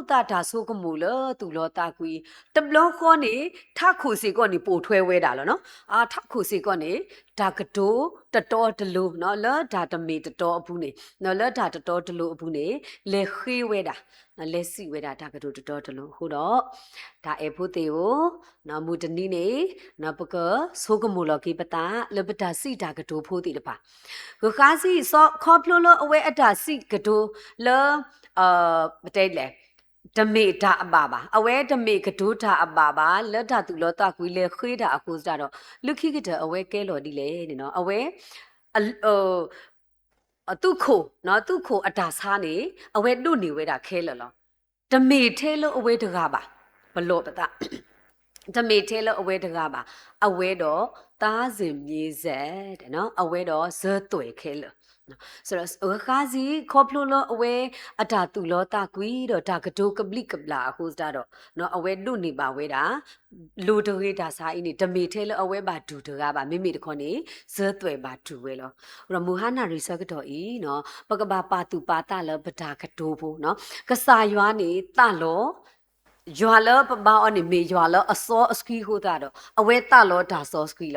သးတၢ်ဆိကမိၣ်လၢသူၣ်လီၤသးကွံ, တဘျီဃီန့ၣ် ထးခိၣ်စ့ၢ်ကီးန့ၣ် ပိာ်ထွဲဝဲဒၣ်လီၤ. အါ ထးခိၣ်စ့ၢ်ကီးန့ၣ် တၢ်ကတိၤတတီတလိၤ လၢတၢ်တမ့ၢ်တတီအပူၤန့ၣ်, လၢတၢ်တတီတလိၤအပူၤန့ၣ် လဲၤဃ့ဝဲဒၣ်, လဲၤစံးဝဲဒၣ်တၢ်ကတိၤတတီတလိၤအဃိဒီး တၢ်အဲၣ်ဖိသ့ၣ်ဧၢ, မုၢ်တနံၤန့ၣ် ပကဆိကမိၣ်လီၤက့ၤပသး လၢပတၢ်စံးတၢ်ကတိၤဖိသ့ၣ်တဖၣ်, ဂဃါစံး ခီဖျိလၢအဝဲအတၢ်စံးကတိၤလၢ ပတဲလဲၣ် တမ့ၢ်တၢ်အဘၣ်ဘၣ်, အဝဲတမ့ၢ်ကတိၤတၢ်အဘၣ်ဘၣ်, လၢတၢ်သူၣ်လီၤသးကွံလဲၤဃ့တၢ်အဃိသတးဒီး လၢခံကတၢၢ်အဝဲကဲလီၤဒ်လဲၣ်န့ၣ်နီၤ, အဝဲ အသူၣ်ခိၣ်, သူၣ်ခိၣ်အတၢ်ဆါန့ၣ် အဝဲဒိးန့ၢ်ဝဲဒၣ်ခဲလၢာ်လီၤ. တမ့ၢ်ထဲလၢအဝဲတဂၤဘၣ်, ပလီၢ်ပသး, တမ့ၢ်ထဲလၢအဝဲတဂၤဘၣ်, အဝဲဒီး သားစဉ်မြေဆက် အဝဲဒီးစၢသွဲၣ်ခဲလၢာ် ဃဃးစံး ခီဖျိလၢအဝဲအတၢ်သူၣ်လီၤသးကွံ ဒီးတၢ်ကတိၤကဘျံးကဘျၣ်အဃိသတးဒီး အဝဲဒိးန့ၢ်ဘၣ်ဝဲဒၣ် လိၤတဂ့ၤတၢ်ဆါအံၤန့ၣ် တမ့ၢ်ထဲလၢအဝဲဘၣ်တူၢ်တဂၤဘၣ်, မ့မ့ၢ်တခီန့ၣ် စၢသွဲၣ်ဘၣ်တူၢ်ဝဲလီၤ. ဒီးမုၢ်ဟါနၣ်ရံၣ်ဆၢကတီၢ်အံၤ ပကဘၣ်ပာ်သူၣ်ပာ်သးလၢပတၢ်ကတိၤဖိ, ကစၢ်ယွၤန့ၣ်သးလီၤ ယွၤလၢပဘါအီၤန့ၣ် မ့ၢ်ယွၤလၢအစီအဆှံအဃိသတးဒီး အဝဲသးလီၤတၢ်စီဆှံလီ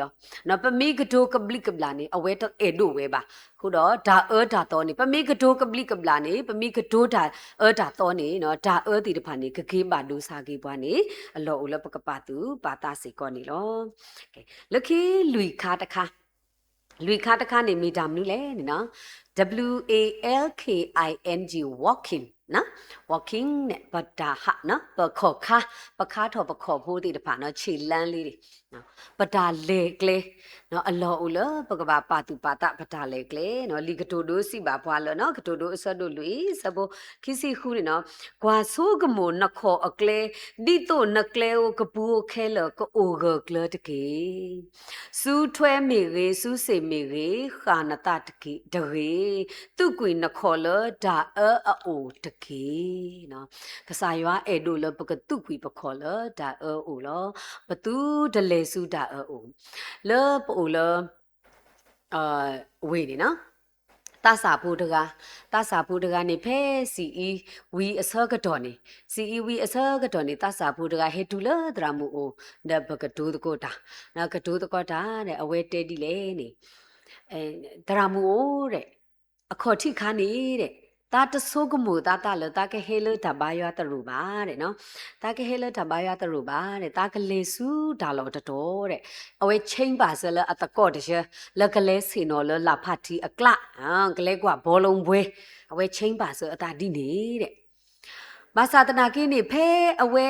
ၤ. ပမ့ၢ်ကတိၤကဘျံးကဘျၣ်န့ၣ် အဝဲတအဲၣ်ဒိးဝဲဘၣ်. အဃိဒီးတၢ်အၢတၢ်သီန့ၣ် ပမ့ၢ်ကတိၤကဘျံးကဘျၣ်န့ၣ် ပမ့ၢ်ကတိၤတၢ်အၢတၢ်သီန့ၣ် တၢ်အၢသ့ၣ်တဖၣ်န့ၣ် ကက့ၤဘၣ်ဒိဆါက့ၤပှၤန့ၣ် အလီၢ်အိၣ်လၢပကပာ်သူၣ်ပာ်သးစ့ၢ်ကီးန့ၣ်လီၤ. လၢခံလွံၢ်ခါတခါ, လွံၢ်ခါတခါန့ၣ်မ့ၢ်တၢ်မနုၤလဲၣ်န့ၣ်နီၤ, W A L K I N G, walking, walking န့ၣ် ပတၢ်ဟး ပခီၣ်ခါ, ပခါထီၣ်ပခီၣ်ဖိသ့ၣ်တဖၣ်နီၤ, ခြေလမ်းလေး ပတၢ်လဲၤကျဲ အလီၢ်အိၣ်လၢပကဘၣ်ပာ်သူၣ်ပာ်သးပတၢ်လဲၤကျဲနီၤ. လံာ်ကတိၤဒိစံးဘၣ်ပှၤလၢနီၤ, ကတိၤဒိအဆၢဒိၣ်လွံၢ်အဆၢဖိခံဆံဃုန့ၣ်နီၤ, ကွၢ်ဆိကမိၣ်နခီၣ်အကျဲ, ဒ်သိးနကျဲဧိၤကပူၤဧိၤခဲလၢာ်ကအိၣ်ဂၢၢ်ကျၢၤတက့ၢ်. စုထွဲမ့ၢ်ဂ့ၤ, စုစ့ၣ်မ့ၢ်ဂ့ၤ, ဃၣ်နသးတဂ့ၤ, သူးကွံာ်နခီၣ်လၢတၢ်အၢအအိၣ်တက့ၢ်. ကစၢ်ယွၤအဲၣ်ဒိးလၢပကသူးကွံာ်ပခီၣ်လၢတၢ်အၢအအိၣ်လီၤ. ပသူတလဲၤဆူတၢ်အၢအအိၣ်, လၢပအိၣ်လၢ ဝ့ၢ်န့ၣ်နီၤ, သးစၢ်ဖိတဂၤ, သးစၢ်ဖိတဂၤန့ၣ် ဖဲစံးအံၤဝံၤအဆၢကတီၢ်န့ၣ်, စံးအံၤဝံၤအဆၢကတီၢ်န့ၣ် သးစၢ်ဖိတဂၤဟဲတုၤလၢသရၣ်မုၣ်အိၣ်, ဒီးပကတိၤသကိးတၢ်, ကတိၤသကိးတၢ်ဒီး အဝဲတဲဒ်လဲၣ်န့ၣ်, သရၣ်မုၣ်အိၣ်ဒီး အခီၣ်ထံးခါန့ၣ်ဒီး သးတဆိကမိၣ်သးသးလၢသးကဟဲလၢတၢ်ဘါယွၤသရိာ်ဘၣ်ဒီးနီၤ, သးကဟဲလၢတၢ်ဘါယွၤသရိာ်ဘၣ်ဒီး သးကလဲၤဆူတၢ်လီၢ်တတီၤဒီး အဝဲဆ့ပာ်စၢၤလၢအသကိးတဆၢ လၢကလဲၤဆ့ၣ်နီၤလၢလၢ်ဖးထံအကျး, ကလဲၤကွၢ်ဘောလုံးပွဲ, အဝဲဆ့ပာ်စၢၤအသးဒ်န့ၣ်ဒီး ဘၣ်ဆၣ်သနာ်က့န့ၣ် ဖဲအဝဲ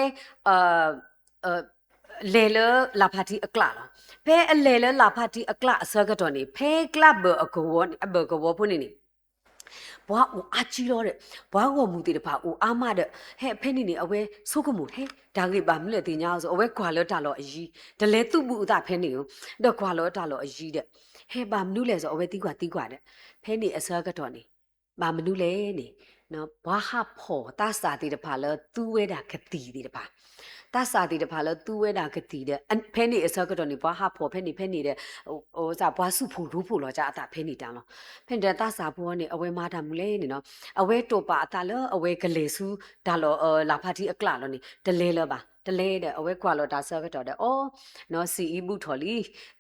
လဲၤလၢလၢ်ဖးထံအကျးလီၤ. ဖဲအလဲၤလၢလၢ်ဖးထံအကျးအဆၢကတီၢ်န့ၣ် ဖဲကျးဘၢၣ်အကဝီၤန့ၣ် အဘၢၣ်ကဝီၤဖိန့ၣ်န့ၣ် ပှၤအိၣ်အါကံလီၤဒီး ပှၤဂီၢ်မုၢ်သ့ၣ်တဖၣ်အိၣ်အါမးဒီး ဟဲဖဲန့ၣ်န့ၣ် အဝဲဆိကမိၣ် ဟဲ တၢ်ဂ့ၢ်ဘၣ်မနုၤလဲၣ်သ့ၣ်ညါအီၤစ့ၢ် အဝဲကွၢ်လၢတၢ်လီၢ်အယံၤ တလဲၤသူၣ်ဘူးအသးဖဲန့ၣ်ဧိၤ ဒီးကွၢ်လၢတၢ်လီၢ်အယံၤဒီး ဟဲဘၣ်မနုၤလဲၣ်စ့ၢ် အဝဲသံကွၢ်သံကွၢ်ဒီး ဖဲန့ၣ်အဆၢကတီၢ်န့ၣ် ဘၣ်မနုၤလဲၣ်န့ၣ် ပှၤဟးဖီၣ်သးစၢ်သ့ၣ်တဖၣ်လၢသူဝဲဒၣ်ကသံၣ်သ့ၣ်တဖၣ်, သးစၢ်သ့ၣ်တဖၣ်လၢသူဝဲဒၣ်ကသံၣ်ဒီး ဖဲန့ၣ်အဆၢကတီၢ်န့ၣ် ပှၤဟးဖီၣ်ဖဲန့ၣ်ဖဲန့ၣ်ဒီး ပှၤဆူၣ်ဖှိၣ်ရိဖှိၣ်လီၤကၢ်အသးဖဲန့ၣ်တၢ်လီၤ. ဖဲန့ၣ်ဒီးသးစၢ်ဖိန့ၣ် အဝဲမၤတၢ်မနုၤလဲၣ်န့ၣ်နီၤ, အဝဲတိာ်ပာ်အသးလၢအဝဲကလဲၤဆူတၢ်လီၢ်လၢ်ဖးထံအကျးလီၤန့ၣ် တလဲၤလၢၤဘၣ်, တလဲၤဒီး အဝဲကွၢ်လီၤတၢ်ဆၢကတီၢ်ဒီး အီ စံးအံၤဘူးထီၣ်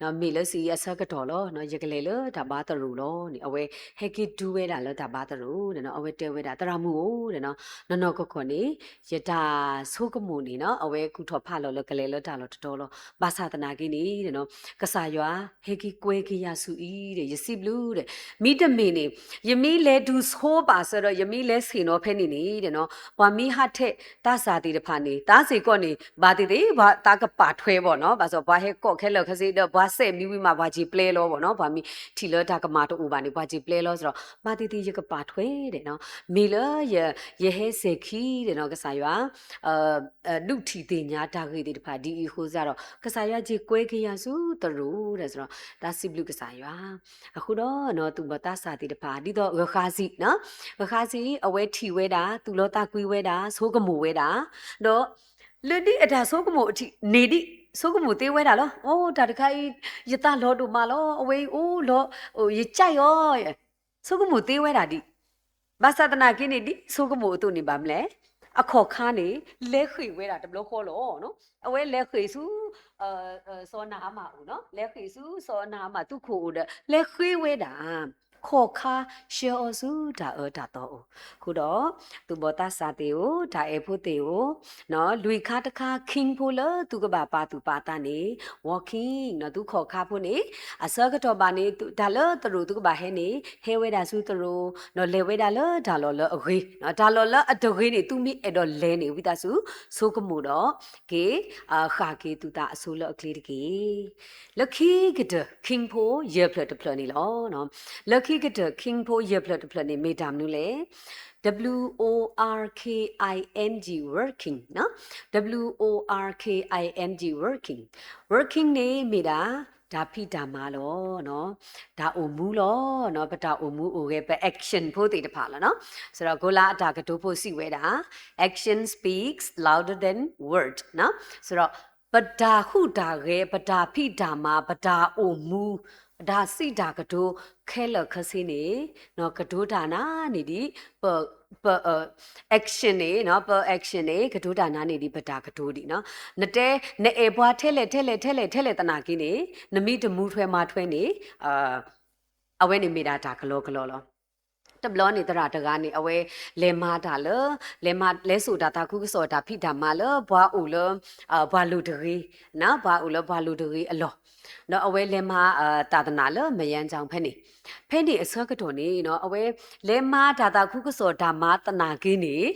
လံ, မ့ၢ်လၢစံးအံၤအဆၢကတီၢ်လီၤ, ယကလဲၤလၢတၢ်ဘါသရိာ်လီၤန့ၣ် အဝဲဟဲက့ၤတုၤဝဲဒၣ်လၢတၢ်ဘါသရိာ်န့ၣ် အဝဲတဲဝဲဒၣ် သရၣ်မုၣ်ဧိၤ နီၢ်နီၢ်ကီၢ်ကီၢ်န့ၣ် ယတၢ်ဆိကမိၣ်န့ၣ်နီၤ အဝဲကူၣ်ထီၣ်ဖးလီၤလၢကလဲၤလၢတၢ်လီၢ်တတီၤလီၤ. ဘၣ်ဆၣ်သနာ်က့န့ၣ် ကစၢ်ယွၤဟဲက့ၤကွဲက့ၤယၤဆူအံၤဒီး ယစံးဘျုးဒီး မ့တမ့ၢ်န့ၣ် ယမ့ၢ်လဲၤတုၤဆိပာ်စၢၤဒီး ယမ့ၢ်လဲၤဆ့ၣ်နီၤဖဲန့ၣ်န့ၣ် ပှၤမ့ၢ်ဟးထဲးသးစၢ်သ့ၣ်တဖၣ်န့ၣ် သးစ့ၢ်ကီးန့ၣ် ဘၣ်သ့ၣ်သ့ၣ် ပှၤသးကပာ်ထွဲဘၣ်နီၤ, ဘၣ်ဆၣ်ပှၤဟဲကိးခဲလၢာ်ခဲဆ့ဒီး ပှၤစဲးမံဝံၤမး ပှၤစံာ်ပျဲလီၤဘၣ်နီၤ, ပှၤမ့ၢ်ထံၣ်လၢတၢ်ကမၣ်တအိၣ်ဘၣ်န့ၣ် ပှၤစံာ်ပျဲလီၤစ့ၢ်ဒီး ဘၣ်သ့ၣ်သ့ၣ်ယကပာ်ထွဲဒီးနီၤ, မ့ၢ်လၢယဟဲစဲၤခံဒီးနီၤ ကစၢ်ယွၤ ဒုးထံၣ်သ့ၣ်ညါတၢ်ဂ့ၢ်သ့ၣ်တဖၣ်ဒ်အံၤအဃိသတးဒီး ကစၢ်ယွၤစ့ၢ်ကွဲက့ၤယၤဆူသရိာ်ဒီးစ့ၢ်ဒီး တၢ်စံးဘျုးကစၢ်ယွၤ အဃိဒီးနီၤ သူၣ်ဘီၣ်သးစၢ်သ့ၣ်တဖၣ် ဒ်သိးဂဃါစံးနီၤ, ဂဃါစံး အဝဲထံၣ်ဝဲဒၣ် သူၣ်လီၤသးကွံဝဲဒၣ် ဆိကမိၣ်ဝဲဒၣ်, ဒီး လၢဒ်အတၢ်ဆိကမိၣ်အထံးန့ၣ်ဒ် ဆိကမိၣ်သ့ဝဲဒၣ်လီၤ. အိ တၢ်တခါအံၤ ယသးလီၤဒိၣ်မးလီၤ, အဝဲအံၤအိၣ်လီၤ ယကၢ်အီၤ ဆိကမိၣ်သ့ဝဲဒၣ်ဒ် ဘၣ်ဆၣ်သနာ်က့န့ၣ် ဒ်ဆိကမိၣ်အသိးန့ၣ်ဘၣ်မနုၤလဲၣ်, အခီၣ်ခါန့ၣ် လဲၤဃ့ၢ်ဝဲဒၣ်တဘျီဃီလီၤ. အဝဲလဲၤဃ့ၢ်ဆူ စီၤနၤအမၣ်အိၣ်နီၤ, လဲၤဃ့ၢ်ဆူစီၤနၤအမၣ်သူခိၣ်အိၣ်ဒီး လဲၤဃ့ၢ်ဝဲဒၣ် ခီၣ်ခါဆှၢအီၤဆူတၢ်အၢတၢ်သီအိၣ်. အဃိဒီး သူၣ်ဘီၣ်သးစၢ်သ့ၣ်ဧၢ, တၢ်အဲၣ်ဖိသ့ၣ်ဧၢ, လွံၢ်ခါတခါ king ဖိလၢသုကဘၣ်ပာ်သူၣ်ပာ်သးန့ၣ် walking သုခီၣ်ခါဖိန့ၣ် အဆၢကတီၢ်ဘၣ်န့ၣ် တၢ်လၢသရိာ်သုကဘၣ်ဟဲန့ၣ် ဟဲဝဲဒၣ်ဆူသရိာ်, ဒီးလဲၤဝဲဒၣ်လၢတၢ်လီၢ်လၢအဂ့ၤ, တၢ်လီၢ်လၢအတဂ့ၤန့ၣ် သုမ့ၢ်အဲၣ်ဒိးလဲၤန့ၣ် ဝံသးစူၤဆိကမိၣ်ဒီး က့ၤ ဃၣ်က့ၤသုသးအဆိလၢအချ့တက့ၢ်. လၢခံကတၢၢ် king ဖိယဲၢ်ဖျၢၣ်တဖျၢၣ်န့ၣ်လီၤ. လၢခံကတၢၢ် king ဖိယဲၢ်ဖျၢၣ်တဖျၢၣ်န့ၣ် မ့ၢ်တၢ်မနုၤလဲၣ်. W O R K I N G, working နီၤ, W O R K I N G, working, working န့ၣ်မ့ၢ်ဒၣ် တၢ်ဖံးတၢ်မၤလီၤ. တၢ်အိၣ်မူလီၤ. ပတၢ်အိၣ်မူအိၣ်ဂဲၤ ပ action ဖိသ့ၣ်တဖၣ်လီၤ. စးဒီး ကိလးအတၢ်ကတိၤဖိစံးဝဲဒၣ် action speaks louder than word နီၤ. စးဒီး ပတၢ်ဟူးတၢ်ဂဲၤ, ပတၢ်ဖံးတၢ်မၤ, ပတၢ်အိၣ်မူ, ပတၢ်စံးတၢ်ကတိၤ ခဲလၢာ်ခဲဆ့န့ၣ် ကတိၤတၢ်နၤန့ၣ်ဒံး ပ ပ action န့ၣ် ပ action န့ၣ် ကတိၤတၢ်နၤန့ၣ်ဒံး ပတၢ်ကတိၤဒံးနီၤ. နတဲ နအဲၣ်ပှၤထဲလဲၣ်ထဲလဲၣ်ထဲလဲၣ်ထဲလဲၣ်သနာ်က့န့ၣ် နမ့ၢ်တမူထွဲမၤထွဲန့ၣ် အဝဲန့ၣ်မ့ၢ်ဒၣ်တၢ်ကလီကလီလီၤ. တဘျီန့ၣ်သရၣ်တဂၤန့ၣ် အဝဲလဲၤမၤတၢ်လၢ လဲၤမၤ လဲၤစိာ်တၢ်သးခုကစီၣ်တၢ်ဖံးတၢ်မၤလၢပှၤအိၣ်လၢ ပှၤလိၤတဂ့ၤ, ပှၤအိၣ်လၢပှၤလိၤတဂ့ၤအလီၢ်, ဒီးအဝဲလဲၤမၤတၢ်သနာ်လၢ မယၤကၠီ ဖဲန့ၣ်, ဖဲန့ၣ်အဆၢကတီၢ်န့ၣ် အဝဲလဲၤမၤတၢ်သးခုကစီၣ်တၢ်မၤသနာ်က့န့ၣ်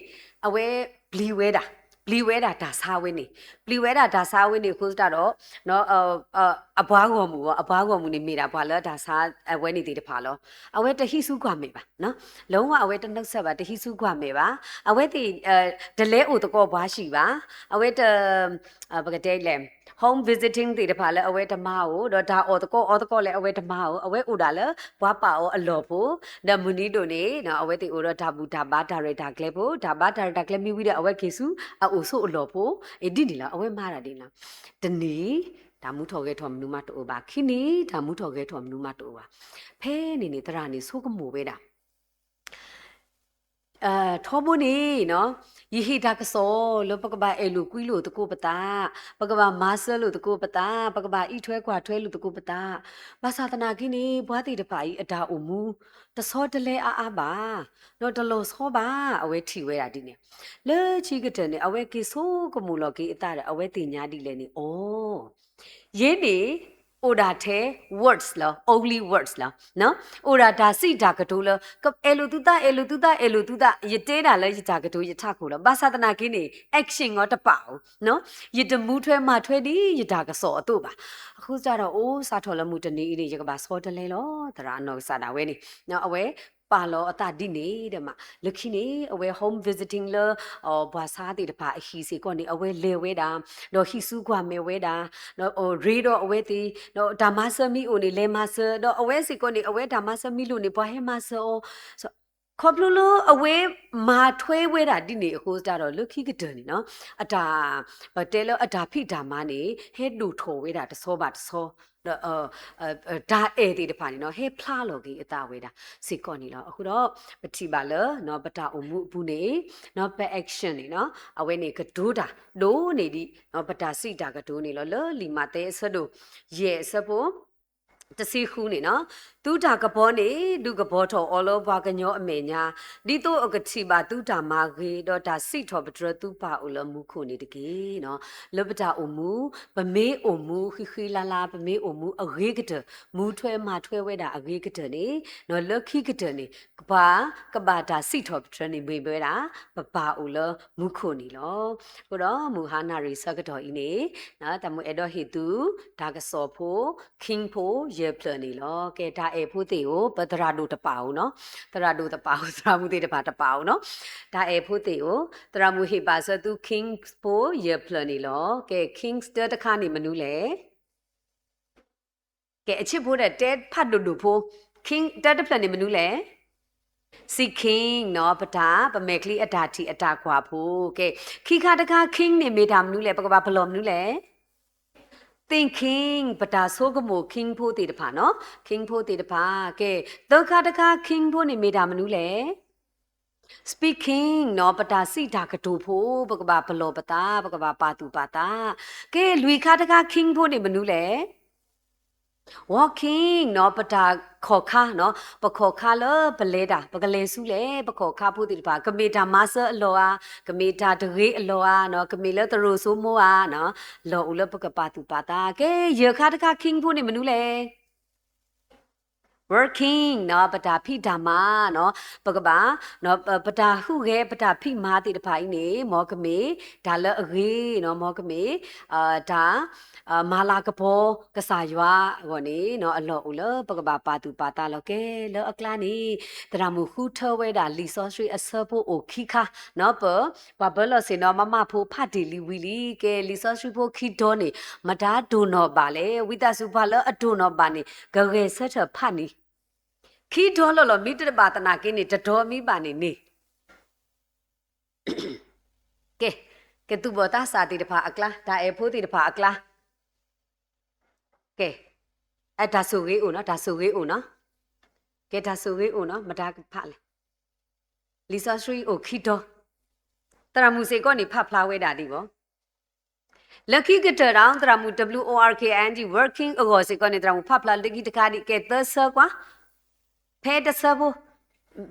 အဝဲပျံၤဝဲဒၣ်, ပျံၤဝဲဒၣ်တၢ်ဆါဝဲန့ၣ်, ပျံၤဝဲဒၣ်တၢ်ဆါဝဲန့ၣ်အဃိသတးဒီး အပှၤဂီၢ်မုၢ်ဂီၢ်, အပှၤဂီၢ်မုၢ်န့ၣ်မ့ၢ်ဒၣ်ပှၤလၢတၢ်ဆါအဝဲန့ၣ်သ့ၣ်တဖၣ်လီၤ. အဝဲတဟံးဆူကွၢ်မဲာ်ဘၣ်, လၢဝဲအဝဲတနုဆၢဘၣ်, တဟံးဆူကွၢ်မဲာ်ဘၣ်. အဝဲသ့ၣ် တလဲၤအိၣ်သကိးပှၤဟံၣ်ဘၣ်. အဝဲတ ပကတဲလဲၣ် home visiting သ့ၣ်တဖၣ်လၢအဝဲတမၤဧိၤ, ဒီးတၢ်အီၣ်သကိးအီသကိးလၢအဝဲတမၤဧိၤ, အဝဲအိၣ်ဒၣ်လၢပှၤပာ်အီၤအလီၢ်ဖိ, ဒီးမုၢ်နံၤဒိၣ်န့ၣ် အဝဲသ့ၣ်အိၣ်ဒီးတၢ်ဘူၣ်တၢ်ဘါတၢ်ရဲၣ်တၢ်ကျဲၤဖိ, တၢ်ဘါတၢ်ရဲၣ်တၢ်ကျဲၤမ့ၢ်ဝံၤဒီး အဝဲက့ၤဆူအအိၣ်ဆိးအလီၢ်ဖိ, အဒ်န့ၣ်လီၤ. အဝဲမၤတၢ်ဒ်န့ၣ်လီၤ. တနံၤ တၢ်မူထီၣ်ဂဲၤထီၣ်မနုၤမးတအိၣ်ဘၣ်, ခံနံၤ တၢ်မူထီၣ်ဂဲၤထီၣ်မနုၤမးတအိၣ်ဘၣ်. ဖဲန့ၣ်န့ၣ် သရၣ်န့ၣ်ဆိကမိၣ်ဝဲဒၣ် ထီဘိန့ၣ်နီၤ, ယဟ့ၣ်တၢ်ကစီၣ်လၢပကဘၣ်အဲၣ်လိာ်ကွံလိာ်သကိးပသး, ပကဘၣ်မၤစၢၤလိာ်သကိးပသး, ပကဘၣ်အံးထွဲကွၢ်ထွဲလိာ်သကိးပသး, ဘၣ်ဆၣ်သနာ်က့န့ၣ် ပှၤသ့ၣ်တဖၣ်အံၤအတၢ်အိၣ်မူ တဆီတလဲအါအါဘၣ်, ဒီးတလီၤဆီဘၣ်, အဝဲထံၣ်ဝဲဒၣ်ဒ်န့ၣ်. လၢခံကတၢၢ်န့ၣ် အဝဲက့ၤဆိကမိၣ်လီၤက့ၤအသးဒီး အဝဲသ့ၣ်ညါဒ်လဲၣ်န့ၣ်, အိ ယ့န့ၣ် အိၣ်ဒၣ်ထဲ words လီၤ, only words လီၤ. အိၣ်ဒၣ်တၢ်စံးတၢ်ကတိၤလၢ အဲၣ်လိာ်သုသး, အဲၣ်လိာ်သုသး, အဲၣ်လိာ်သုသး, ယတဲဒၣ်လၢယတၢ်ကတိၤယထးခိၣ်လီၤ. ဘၣ်ဆၣ်သနာ်က့န့ၣ် action အီၤတပာ်ဧိၤ, ယတမူထွဲမၤထွဲဒ်ယတၢ်ကစီၣ်အသိးဘၣ်. အဃိသတးဒီး အိ စးထီၣ်လၢမုၢ်တနံၤအံၤန့ၣ် ယကဘၣ်ဆီတလဲလီၤ, သရၣ်အနီၢ်ကစၢ်ဒၣ်ဝဲန့ၣ် အဝဲ ပာ်လီၤအသးဒ်န့ၣ်ဒီးမး, လၢခံန့ၣ် အဝဲ home visiting လၢ ပှၤဆါသ့ၣ်တဖၣ်အဟံၣ်စ့ၢ်ကီးန့ၣ် အဝဲလဲၤဝဲဒၣ်, ဒီးဟံးဆူကွၢ်မဲာ်ဝဲဒၣ်, ဒီးရ့ဒီးအဝဲသ့ၣ်, ဒီးတၢ်မၤစၢၤမ့ၢ်အိၣ်န့ၣ် လဲၤမၤစၢၤ, ဒီးအဝဲစ့ၢ်ကီးန့ၣ် အဝဲတၢ်မၤစၢၤမ့ၢ်လိၣ်န့ၣ် ပှၤဟဲမၤစၢၤအီၤ. ခီဖျိလၢအဝဲမၤထွဲဝဲဒၣ်ဒ်န့ၣ်အဃိသတးဒီး လၢခံကတၢၢ်န့ၣ်နီၤ, အတၢ် ပတဲလၢအတၢ်ဖံးတၢ်မၤန့ၣ် ဟဲဒိၣ်ထီၣ်ဝဲဒၣ်တဆီဘၣ်တဆီ, ဒီး တၢ်အဲၣ်သ့ၣ်တဖၣ်န့ၣ်နီၤ ဟဲဖျါလီၤက့ၤအသးဝဲဒၣ်စ့ၢ်ကီးန့ၣ်လီၤ. အဃိဒီး ပထံၣ်ဘၣ်လၢ ပတၢ်အိၣ်မူအပူၤန့ၣ် ပ action န့ၣ်နီၤ အဝဲန့ၣ်ကတိၤတၢ်ဒိၣ်န့ၢ်ဒံး ပတၢ်စံးတၢ်ကတိၤန့ၣ်လီၤ. လၢလံာ်မးသဲအဆၢဒိၣ်ယဲၢ်အဆၢဖိ တဆံဃုန့ၣ်နီၤ, သုတၢ်ကပီၤန့ၣ် ဒုးကပီၤထီၣ်အီၤလၢပှၤကညီအမဲာ်ညါ, ဒ်သိးအကထံၣ်ဘၣ်သုတၢ်မၤဂ့ၤ ဒီးတၢ်စံးထီၣ်ပတြၢၤသုပၢ်အိၣ်လၢမူခိၣ်န့ၣ်တက့ၢ်. လၢပတၢ်အိၣ်မူ ပမ့ၢ်အိၣ်မူဃံဃံလၤလၤ ပမ့ၢ်အိၣ်မူအဂ့ၤကတၢၢ် မူထွဲမၤထွဲဝဲဒၣ်အဂ့ၤကတၢၢ်န့ၣ် လၢခံကတၢၢ်န့ၣ် ပှၤကဘၣ်တၢ်စံးထီၣ်ပတြၢၤန့ၣ်မ့ၢ်ဝဲဒၣ် ပပၢ်အိၣ်လၢမူခိၣ်န့ၣ်လီၤ. အဃိဒီးမုၢ်ဟါနၣ်ရံၣ်ဆၢကတီၢ်အံၤန့ၣ် တၢ်မုၢ်အဲၣ်ဒိးဟ့ၣ်သု တၢ်ကစီၣ်ဖိ king ဖိယဲၢ်ဖျၢၣ်န့ၣ်လီၤ. ကဲ တၢ်အဲၣ်ဖိသ့ၣ်ဧိၤ ပသရၣ်ဒိၣ်တပာ်ဧိၤနီၤ, သရၣ်ဒိၣ်တပာ်ဧိၤ သရၣ်မုၣ်သ့ၣ်တဖၣ်တပာ်ဧိၤနီၤ. တၢ်အဲၣ်ဖိသ့ၣ်ဧိၤ သရၣ်မုၣ်ဟ့ၣ်ဘၣ်ဆၢသု king ဖိယဲၢ်ဖျၢၣ်န့ၣ်လီၤ. ကဲ king တၢတခါန့ၣ်မနုၤလဲၣ်. ကဲ အဆံးဖိဒီးတဲဖးဒိၣ်ဒိၣ်ဖိ king တၢတဖျၢၣ်န့ၣ်မနုၤလဲၣ်. seeing နီၤ ပတၢ် ပမဲာ်ချံအတၢ်ထံၣ်အတၢ်ကွၢ်ဖိ. ကဲ ခံခါတခါ king န့ၣ်မ့ၢ်တၢ်မနုၤလဲၣ်, ပကဘၣ်ပလီၢ်မနုၤလဲၣ်. thinking ပတၢ်ဆိကမိၣ် king ဖိသ့ၣ်တဖၣ်နီၤ king ဖိသ့ၣ်တဖၣ်. ကဲ သၢခါတခါ king ဖိန့ၣ်မ့ၢ်တၢ်မနုၤလဲၣ်. speaking နီၤ ပတၢ်စံးတၢ်ကတိၤဖိ ပကဘၣ်ပလီၢ်ပသး ပကဘၣ်ပာ်သူၣ်ပာ်သး. ကဲ လွံၢ်ခါတခါ king ဖိန့ၣ်မနုၤလဲၣ်. walking နီၤ ပတၢ် ခိးခါနီၤ, ပခိးခါလၢပလဲၤတၢ် ပကလဲၤဆူလဲၣ်, ပခိးခါဖိသ့ၣ်တဖၣ် ကမ့ၢ်တၢ်မၤစၢၤအလီၢ်ဧါ, ကမ့ၢ်တၢ်တဂ့ၤအလီၢ်ဧါနီၤ, ကမ့ၢ်လၢသရိာ်စိမိၢ်ဧါနီၤ, လီၢ်အိၣ်လၢပကပာ်သူၣ်ပာ်သး. ကဲ ယဲၢ်ခါတခါ king ဖိန့ၣ်မနုၤလဲၣ်. Working နီၤ, ပတၢ်ဖံးတၢ်မၤနီၤ, ပကဘၣ် ပတၢ်ဟူးဂဲၤ ပတၢ်ဖံးမၤသ့ၣ်တဖၣ်အံၤန့ၣ် မ်ကမ့ၢ်တၢ်လၢအဂ့ၤနီၤ, မ်ကမ့ၢ် တၢ် မၤလၤကပီၤကစၢ်ယွၤအဂီၢ်န့ၣ်နီၤ, အလီၢ်အိၣ်လၢပကဘၣ်ပာ်သူၣ်ပာ်သးလီၤ. ကဲ လၢအကျါန့ၣ် သရၣ်မုၣ်ဃုထၢဝဲဒၣ်လံာ်စီဆှံအဆၢဖိအိၣ်ခံခါနီၤ, ပ ပှၤဘၢလီၤဆ့ၣ်နီၤ မမၢ်ဖိဖးတ့ၢ်လံဝံၤလံ. ကဲ လံာ်စီဆှံဖိခံတီၤန့ၣ် မတၤဒိၣ်နီၢ်ဘၣ်လဲၣ်. ဝံသးစူၤ ပှၤလၢအဒိၣ်နီၢ်ဘၣ်န့ၣ် ကဂဲၤဆၢထၢၣ်ဖးန့ၣ်, ခံတီၤလီၤလီၤ မ့ၢ်တဘၣ်သနာ်က့န့ၣ် တတီၤမ့ၢ်ဘၣ်န့ၣ်န့ၣ် ကဲ ကဲ သူၣ်ဘီၣ်သးစၢ်သ့ၣ်တဖၣ်အကျါ, တၢ်အဲၣ်ဖိသ့ၣ်တဖၣ်အကျါ, ကဲ တၢ်ဆိၣ်ဂ့ၤအိၣ်နီၤ, တၢ်ဆိၣ်ဂ့ၤအိၣ်နီၤ, တၢ်ဆိၣ်ဂ့ၤအိၣ်နီၤ, မတၤကဖးလဲၣ်. လံာ်စီဆှံအိၣ်ခံတီၤ, သရၣ်မုၣ်စ့ၢ်ကီးန့ၣ် ဖးဖျါဝဲဒၣ်ဒံးဘၣ်. လၢခံကတၢၢ်ဒီး သရၣ်မုၣ် W O R K I N G working အဂီၢ်စ့ၢ်ကီးန့ၣ် သရၣ်မုၣ်ဖးဖျါလၢခံတခါဒံး. ကဲ သၢဆၢကွၢ်, ဖဲတဆၢဖိ,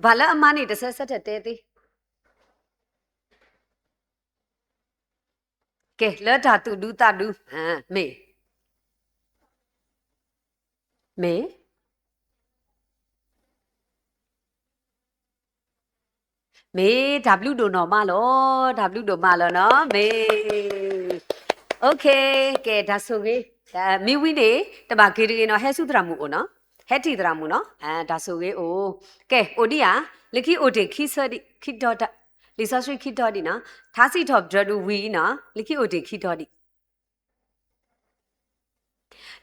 ပှၤလၢအမၤန့ၢ်တဆၢ ဆၢထၢၣ်တဲသ့. ကဲ လၢတၢ်သူၣ်ဒူသးဒူ, မ့ၢ်, မ့ၢ်, မ့ၢ်တၢ်ဘျုးဒိၣ်နီၢ်မးလီၤ, တၢ်ဘျုးဒိၣ်မးလီၤနီၤ, မ့ၢ်, okay, ကဲ တၢ်ဆိၣ်ဂ့ၤ, မ့ၢ်ဝံၤန့ၣ် တဘၣ်က့ၤတဂ့ၤနီၤ, ဟဲဆူသရၣ်မုၣ်အိၣ်နီၤ, ဟဲထံၣ်သရၣ်မုၣ်နီၤ, တၢ်ဆိၣ်ဂ့ၤအိၣ်, ကဲ အိၣ်ဒံးဧါ, လၢခံအိၣ်တ့ၢ်ခံဆၢဒံး, ခံတီၤတၢ်, လံာ်စီဆှံခံတီၤဒံးနီၤ, ထါစံးထီၣ်ပတြၢၤဒုးဝံၤနီၤ, လၢခံအိၣ်တ့ၢ်ခံတီၤဒံး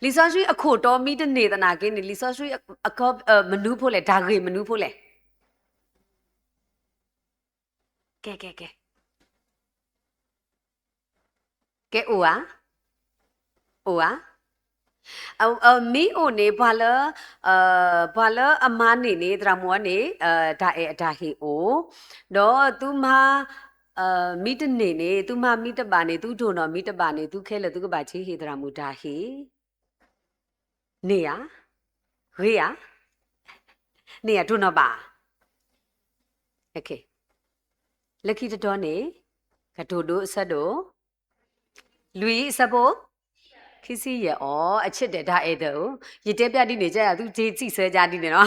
လံာ်စီဆှံအခိၣ်တီမ့ၢ်တန့ၢ်သနာ်က့န့ၣ် လံာ်စီဆှံအကီ မနုၤဖိလဲၣ်, တၢ်ဂ့ၢ်မနုၤဖိလဲၣ်. ကဲ ကဲ ကဲ ကဲ အိၣ်ဧါ, အိၣ်ဧါ, မ့ၢ်အိၣ်န့ၣ် ပှၤလၢ ပှၤလၢအမၤန့ၢ်န့ၣ် သရၣ်မုၣ်အီၤန့ၣ် တၢ်အဲၣ်အတၢ်ဟ့ၣ်အိၣ်, ဒီးသုမါ မ့ၢ်တန့ၢ်န့ၣ် သုမါမ့ၢ်တဘၣ်န့ၣ် သုဒိၣ်နီၢ်မ့ၢ်တဘၣ်န့ၣ် သုခဲလၢာ်သုကဘၣ်ဆံးဟ့ၣ်သရၣ်မုၣ်တၢ်ဟ့ၣ်, န့ၢ်ဧါ, ဂ့ၤဧါ, န့ၢ်ဧါ ဒိၣ်နီၢ်ဘၣ်, လၢခံတတီၤန့ၣ် ကတိၤဒိအဆၢဒိၣ် လွံၢ်အဆၢဖိ ခံဆံယဲၢ်အီၤ အဆၢတဲာ်တၢ်အဲၣ်ဒိး, ယတဲပျၢ်ဒ်န့ၣ် ကယၤသုစံးဆၢယၤဒ်န့ၣ်နီၤ,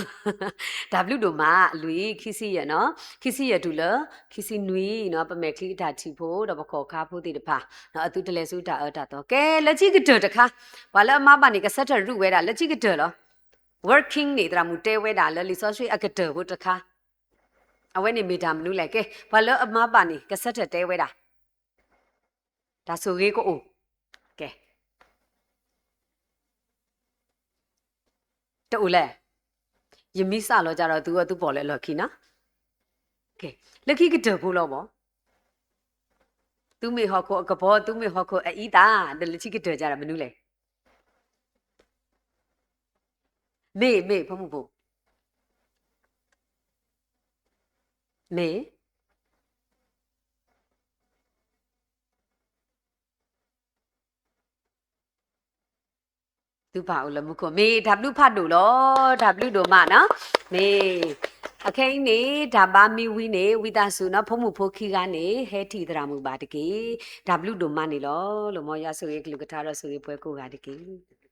တၢ်ဘျုးဒိၣ်မး လွံၢ် ခံဆံယဲၢ်နီၤ, ခံဆံယဲၢ်တုၤလၢ ခံဆံနွံနီၤ, ပမဲာ်ချံအတၢ်ထံၣ်ဖိ ဒီးပခိးခါဖိသ့ၣ်တဖၣ် အသုတလဲၤဆူတၢ်အၢတၢ်သီ, ကဲ လၢခံကတၢၢ်တခါ, ပှၤလၢအမၤဘၣ်န့ၣ် ကဆၢထၢၣ်ရူၢ်ဝဲဒၣ် လၢခံကတၢၢ်လီၤ, working န့ၣ် သရၣ်မုၣ်တဲဝဲဒၣ်လၢလံာ်စီဆှံအကတၢၢ်ဖိတခါ, အဝဲန့ၣ်မ့ၢ်တၢ်မနုၤလဲၣ်, ကဲ ပှၤလၢအမၤဘၣ်န့ၣ် ကဆၢထၢၣ်တဲဝဲဒၣ် တၢ်ဆိၣ်ဂ့ၤကအိၣ်, ကဲ တအိၣ်လဲၣ်, ယမ့ၢ်စးလီၤကဒီးသုအီၤသုပိာ်လၢအလီၢ်ခံနီၤ, လၢခံကတၢၢ်ဖိလီၤဘၣ်, သုမ့ၢ်ဟီၣ်ခိၣ်အကပီၤ သုမ့ၢ်ဟီၣ်ခိၣ်အအံသၣ် ဒီးလၢခံကတၢၢ်ကဒီးမနုၤလဲၣ်, မ့ၢ် မ့ၢ်ဖိမုၣ်ဖိ မ့ၢ် သုဖးအိၣ်လၢမူခိၣ် မ့ၢ်တၢ်ဘျုးဖးဒိၣ်လီၤ, တၢ်ဘျုးဒိၣ်မးနီၤ, မ့ၢ် အခဲအံၤန့ၣ် တၢ်ဘါမ့ၢ်ဝံၤန့ၣ် ဝံသးစူၤနီၤ ဖိမုၣ်ဖိခံဂၤန့ၣ် ဟဲထံၣ်သရၣ်မုၣ်ဘၣ်တက့ၢ်, တၢ်ဘျုးဒိၣ်မးန့ၣ်လီၤ, လီၤမ်ယွၤဆိၣ်ဂ့ၤကလုၢ်ကထါဒီးဆိၣ်ဂ့ၤပှၤကိးဂၤတက့ၢ်.